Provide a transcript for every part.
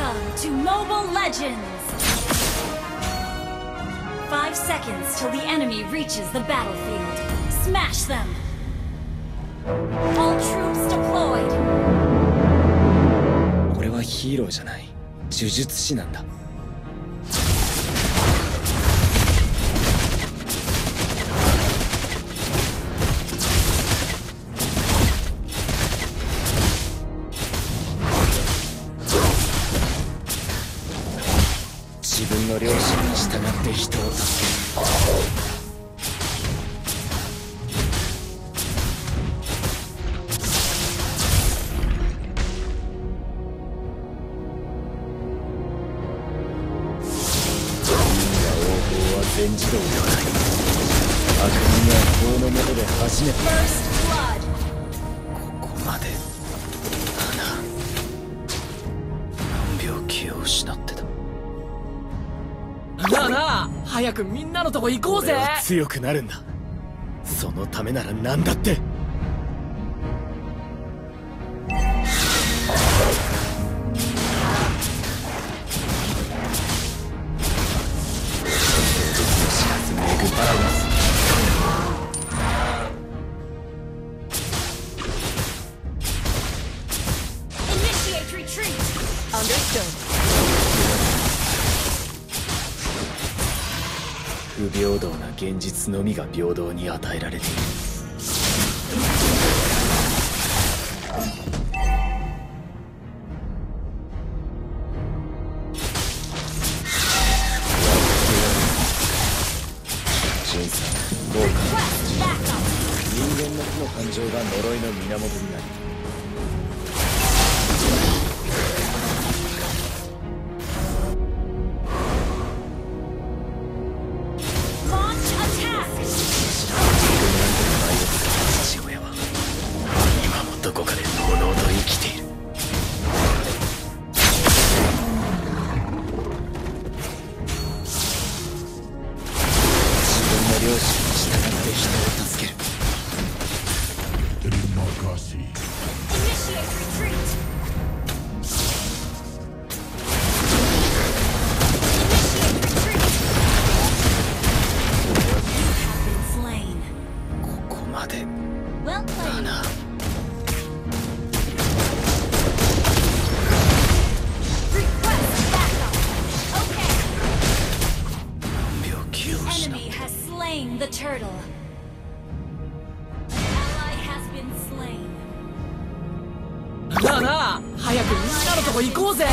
Welcome to Mobile Legends! 5 seconds till the enemy reaches the battlefield. Smash them! All troops deployed! 俺はヒーローじゃない。呪術師なんだ。自分の良心に従って人を助ける。全自動ではない。悪人は法の下で初めて。ここまでだな。何秒気を失ってた。なあなあ、早くみんなのとこ行こうぜ。俺は強くなるんだ。そのためなら何だって。不平等な現実のみが平等に与えられている。ジンさん、どうか人間の負の感情が呪いの源になる。どこかでのうのうと生きている。自分の良心に従って人を助ける。ここまでだな。The turtle. Ally has been slain. なあなあ、早くみんなのとこ行こうぜ。悪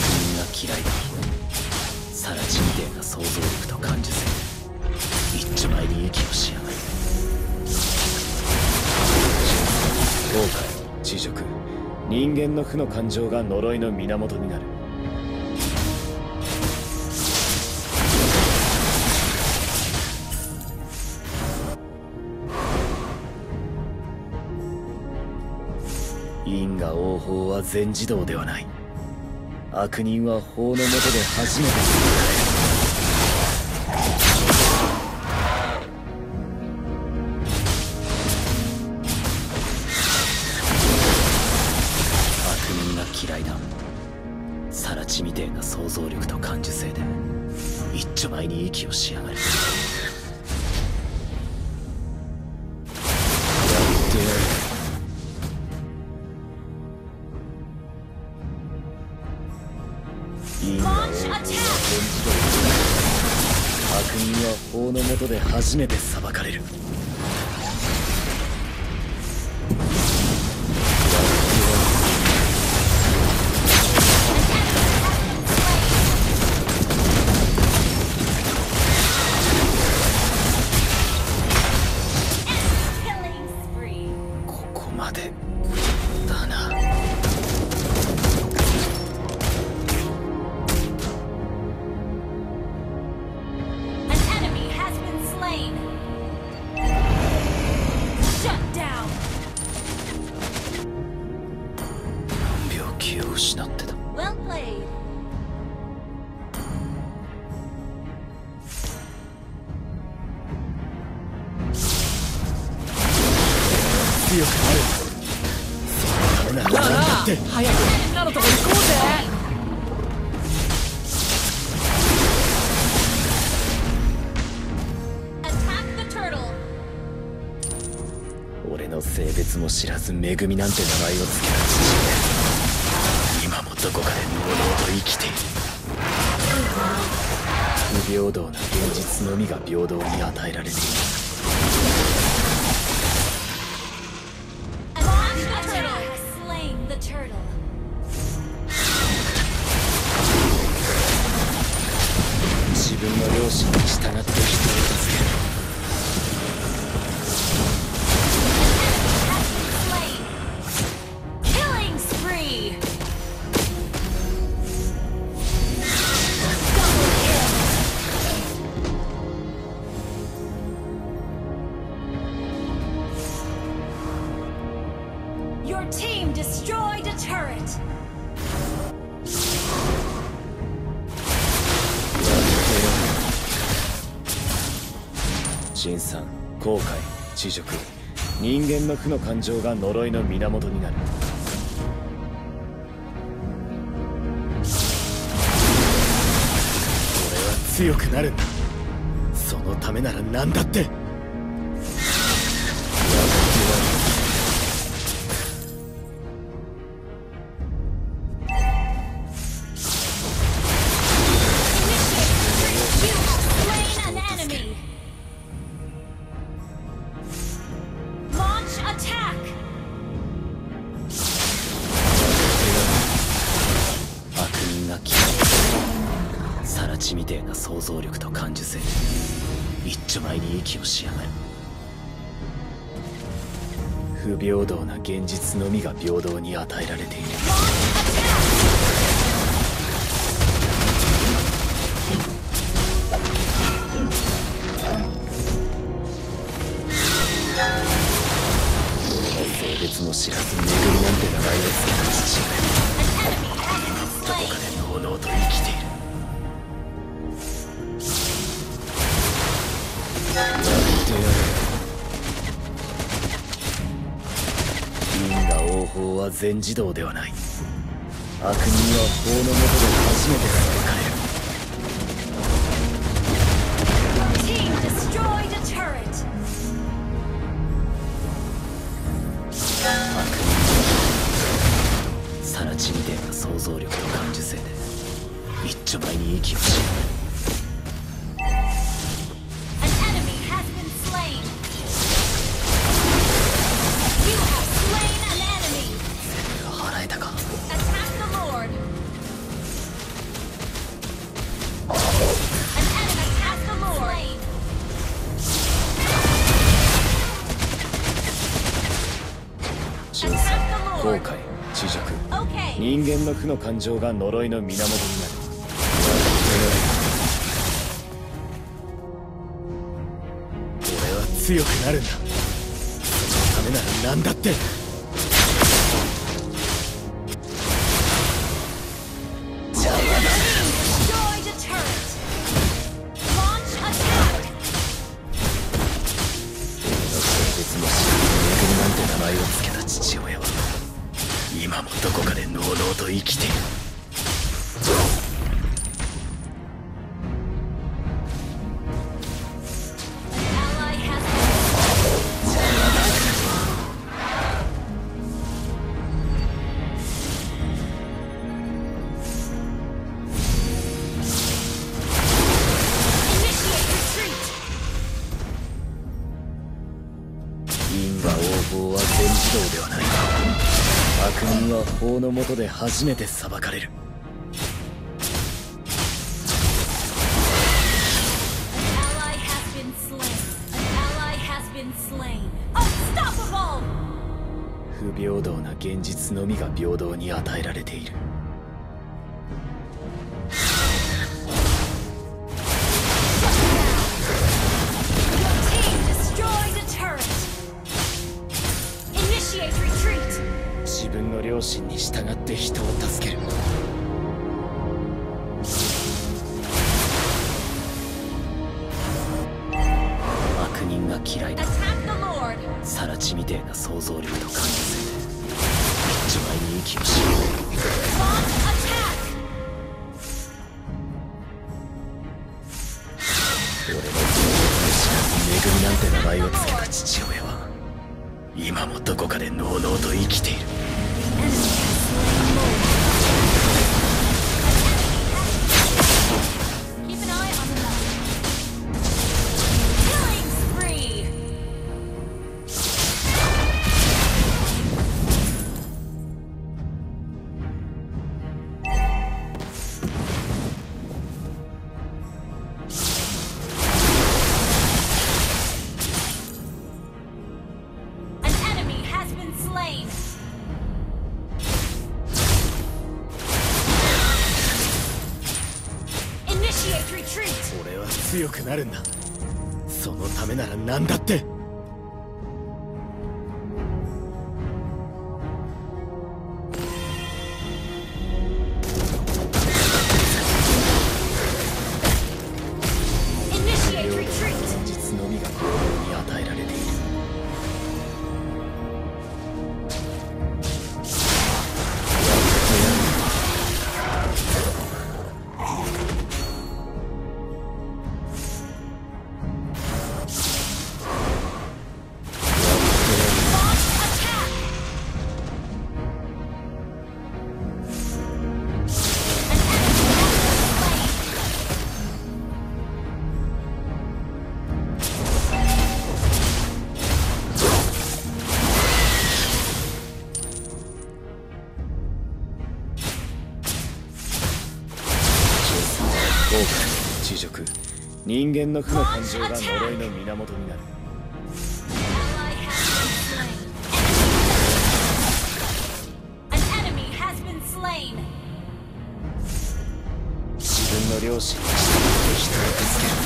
人が嫌いだ。サラチみてえな想像力と感受性で一丁前に息をしやがる。後悔、恥辱、人間の負の感情が呪いの源になる。因果応報は全自動ではない。悪人は法の下で初めて裁かれる。嫌いだ。サラチみてえな想像力と感受性で一丁前に息をしやがる。やってやる。因果応報は全自動で悪人は法の下で初めて裁かれる。だな。何秒気を失ってた。強くなる。そのためならなあなあ何だって。早くみんなのとこ行こうぜ。俺の性別も知らず恵みなんて名前を付けた父親、今もどこかでのうのうと生きている。不平等な現実のみが平等に与えられている。自分の良心に従って人を助ける。Your team destroyed a turret. 辛酸、後悔、恥辱、人間の負の感情が呪いの源になる。俺は強くなるんだ。そのためなら何だって。サラチみてえな想像力と感受性で一丁前に息をしやがる。不平等な現実のみが平等に与えられている。性別も知らず恵みなんて名前を付けた父親、どこかでのうのうと生きている。因果応報は全自動ではない。悪人は法の下で初めて裁かれる。Team destroyed a turret. 悪人はサラチみてえな想像力と感受性で一丁前に息をしやがる。辛酸、後悔、恥辱、人間の負の感情が呪いの源になる。俺は強くなるんだ。そのためなら何だって。名前を付けた父親は今もどこかでのうのうと生きている。因果応報は全自動ではない。悪人は法の下で初めて裁かれる。不平等な現実のみが平等に与えられている。自分の良心に従って人を助ける。悪人が嫌いだ。サラチみてえな想像力今もどこかでのうのうと生きている。 Keep an eye on the map. Killing spree. An enemy has been slain. Initiate retreat. 俺は強くなるんだ。そのためなら何だって。 Initiate retreat. 実のみが行動に与えられている。 後悔、恥辱、人間の負の感情が呪いの源になる。 Ally has been slain. An enemy has been slain. 自分の良心に従って人を助ける。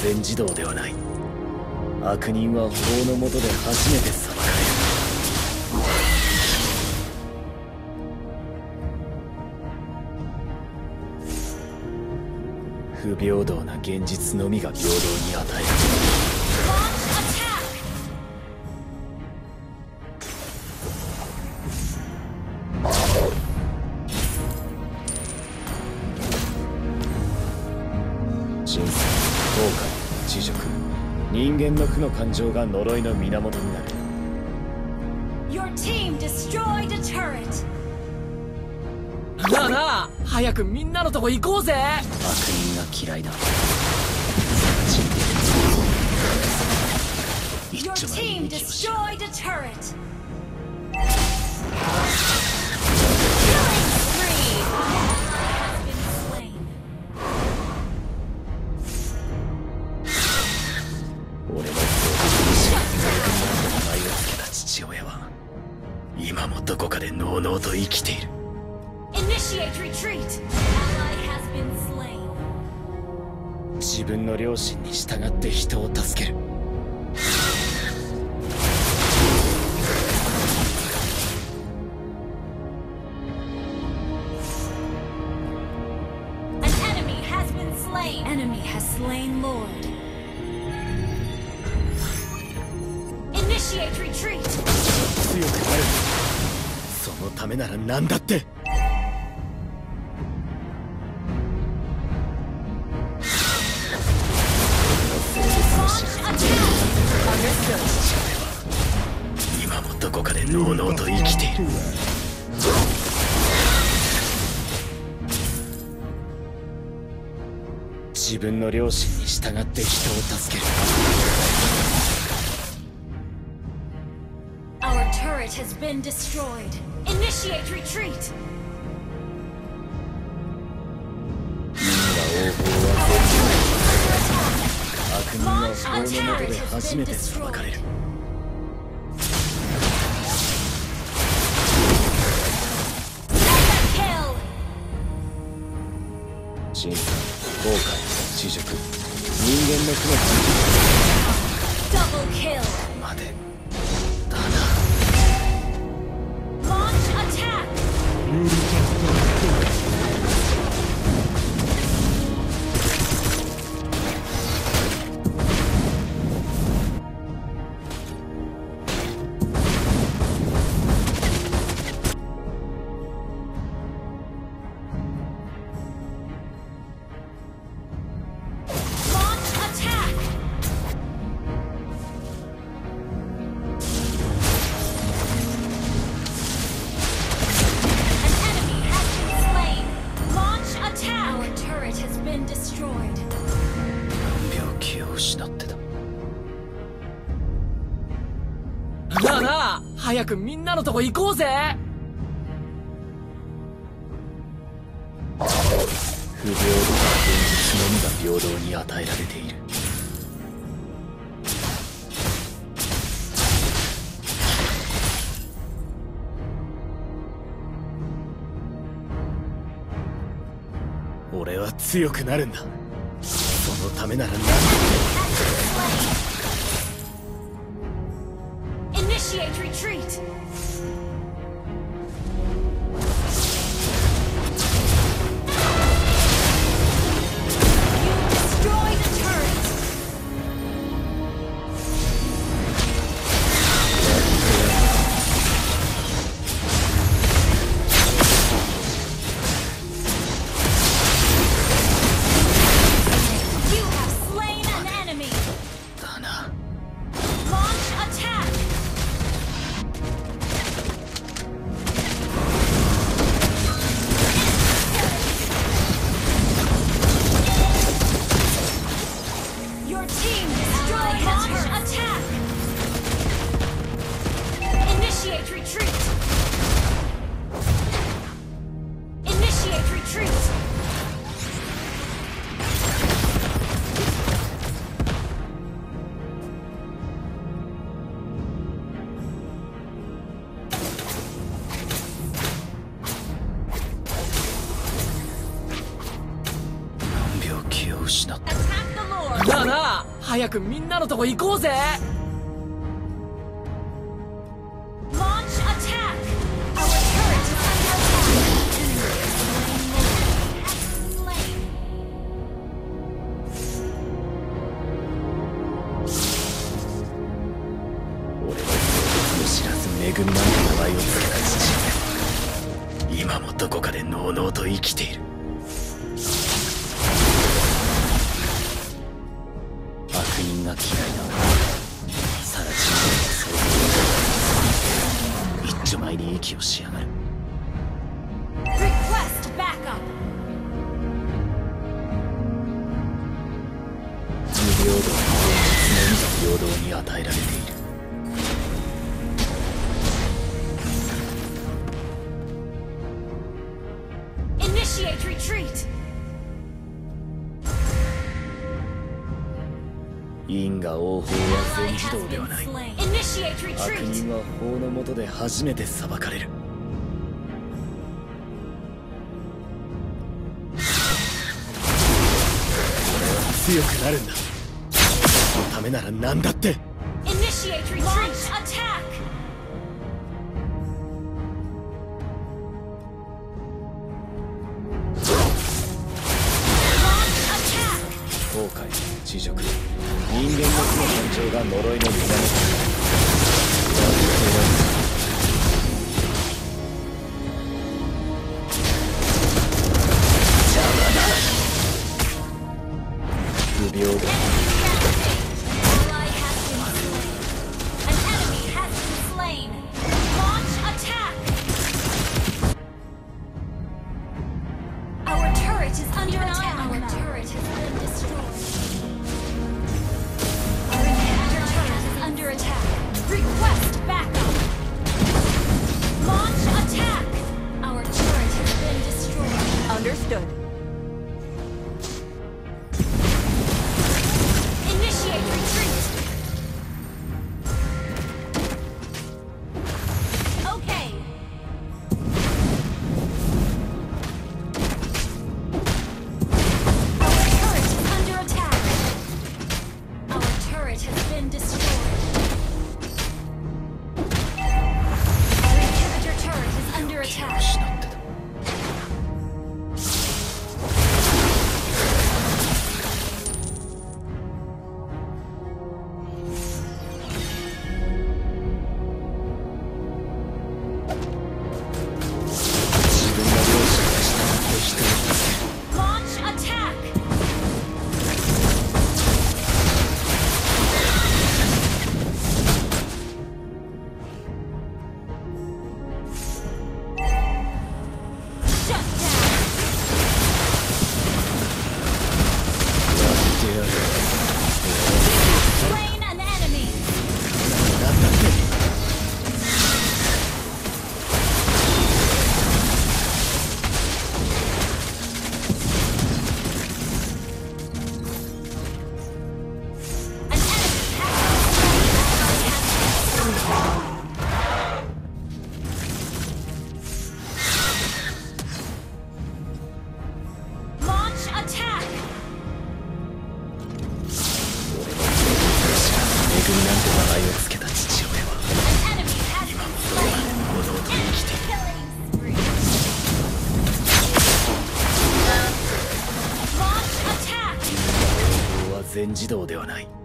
全自動ではない。悪人は法の下で初めて裁かれる。不平等な現実のみが平等に与える。 Launch attack. 人生、後悔、恥辱、人間の負の感情が呪いの源になる。 Your team destroyed a turret. なあなあ、早くみんなのとこ行こうぜ。悪人が嫌いだ。一 Your 丁前 team に息をしよう。 destroyed a turret. Killing spree. Has been slain. 俺の名前を付けた父親は今もどこかでのうのうと生きている。 Initiate retreat. Ally has been slain. 自分の良心に従って人を助ける。 An enemy has been slain. Enemy has slain Lord. Initiate retreat. 強くなる。そのためなら何だって。 Launch attack. 今もどこかでのうのうと生きている。自分の良心に従って人を助ける。 Our turret has been destroyed. Initiate retreat. 因果応報は Our 全部悪人は Launch 法の attack 下で has 初 been めて裁かれる。 destroyed. 真相、後悔、恥辱、人間の負の感 Double kill. 情までだな。 Launch attack. 早くみんなのとこ行こうぜ。不平等は現実のみが平等に与えられている。俺は強くなるんだ。そのためなら何でも。Initiate retreat! Destroy the turret! You have slain an enemy! だな。 Launch attack! Your team destroyed launch attack! Initiate retreat! Initiate retreat!病気を失った。 Attack the Lord! なあなあ、早くみんなのとこ行こうぜ。 Launch attack! Our turret is under attack! Slain! 俺は見知らず恵みなんて名前を使いし、今もどこかでのうのうと生きている。悪人が嫌いだ。さら地面の想像力。一丁前に息をしやがる。 Request backup! 不平等は現実のみが平等に与えられている。 Initiate retreat! 因果応報は Ally 全自 has 動では been ない。 slain. Initiate 悪 retreat! 人は法の下で初めて裁かれる。俺は強くなるんだ。そのためなら何だって。 Initiate retreat! Launch attack! Launch attack! 後悔、恥辱、人間の負の感情が呪いの源だ。邪魔だ。不平等。 Ally has been slain. An enemy has been slain. Launch attack! Our turret is under attack. Our turret has been destroyed. Our inhibitor turret is under attack. Request backup. Launch attack. Our turret has been destroyed. Understood. Initiate retreat. Okay. Our turret is under attack. Our turret has been destroyed. Our inhibitor turret is under 気を attack. 失ってた。全自動ではない。